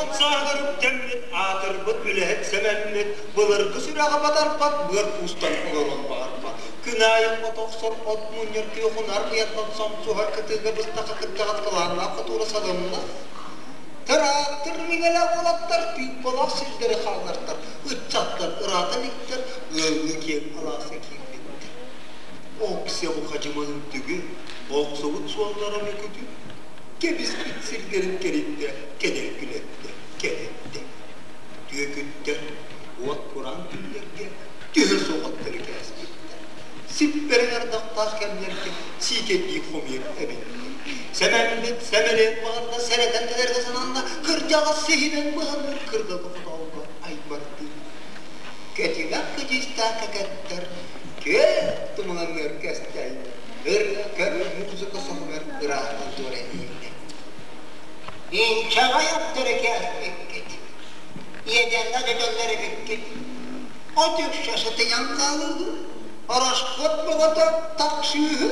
Уон сааһыгар үктэммит, аатырбыт үлэһит сэмэммит, былыргы сүрэҕи батарбат, быар куустан олоруон баҕарбат. Күн аайы от охсор, от мунньар, күөх унаар быйантан сомсуһар кытыыга быстахха кырдьаҕас кылааннаах хотуура салыннас. Тыраахтыр миҥэлээх уолаттар тыыппалаах сирдэри хааллартар, ыччаттар ыраата иликтэр, ыаллыы киэҥ алааска киирбиттэр. Оксебу хадьымал үрдүгү, охсубут суоллара мөкүтү, кэбиспит сирдэрин кэриттэ кэдэргилэттэ, кэрэттэ. Түөкүттэр уот кураан күннэргэ түһэ суоҕаттары кээспиттэр. Сиппэрин ардахтаах кэмнэргэ сиикэйдии хомуйар эбиттэр. Сэмэммит сэмэлиэн баҕарда, сэрэтэн кэлэргэ сананна, кырдьаҕас сиһинэн быһанныыр кырдалга хотоолго айбардыы. Кэтимэх кэтиистээх кэкэттэр күөх тумуланыар кэстэллэр, ырыа, көр, музыка соһугар ыраахтан туора иһиллэр. Инчэҕэй аттары кээспиккит, иэдэҥҥэ дьөдьөллөр эбиккит. От үксэ сытыйан хаалыыһы, ороскуот бөҕөтө тахсыыһы.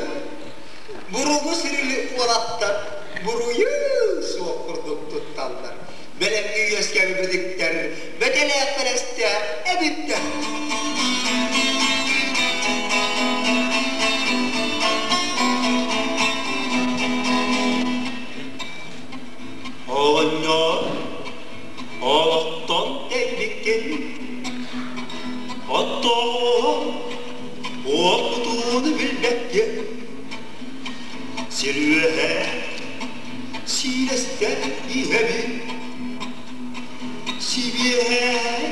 Буругу сирили уолаттар буруйу суох курдук тутталлар. Бэлэмҥэ үөскээбит бөдүктэр бэтэлээх бэрэстээх эбиттэр. Оҕонньор олохтон тэйбиккин, оттоҕу уопутууну билбэккин, сир үөһэ сиилэстэн иһэбин, сибиэһэй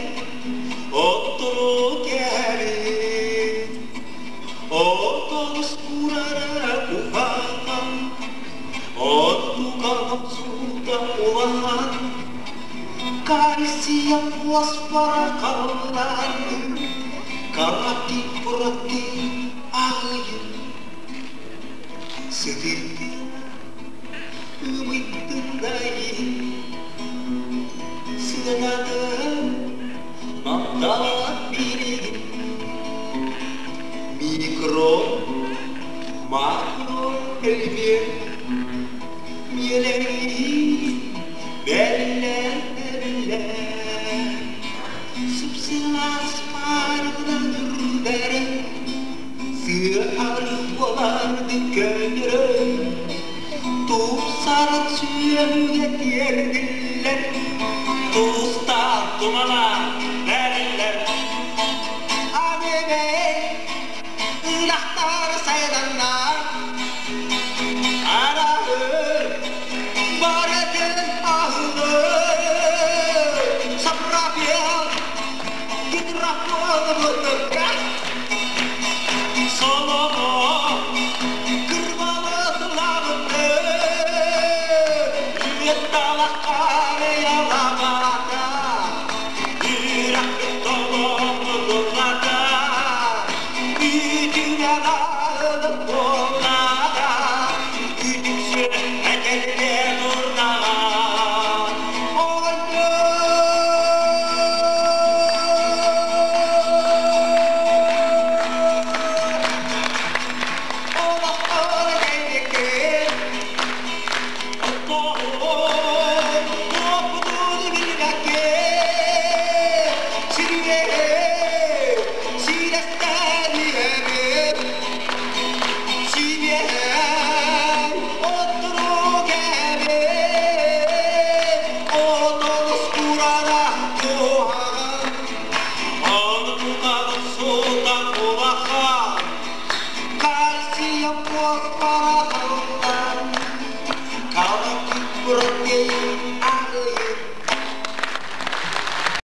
оттору кэһэбин, отон уурара куһаҕан, Оннугар охсуута улахан, кальция фосфора халлаан, каротин протеин аҕыйын сытыйдын, ымыйдын сыанатын манталат билигин микро Макро элбиэн миэлэҥниир бэллэр-бэллэр сып-сылаас паарынан үрдэрэн сыа буоларды көннөрөн тупсаран сүөһүгэ тиэрдиллэр туустаах тумалаах бэриллэр Аны Ынахтар сайданнар араһы барытын аһылы сапрапел гидрофон мутукка соломо кырбалытылабыты үөтталаххарыялабата үрэхпит толоммутулата Кальция фосфора.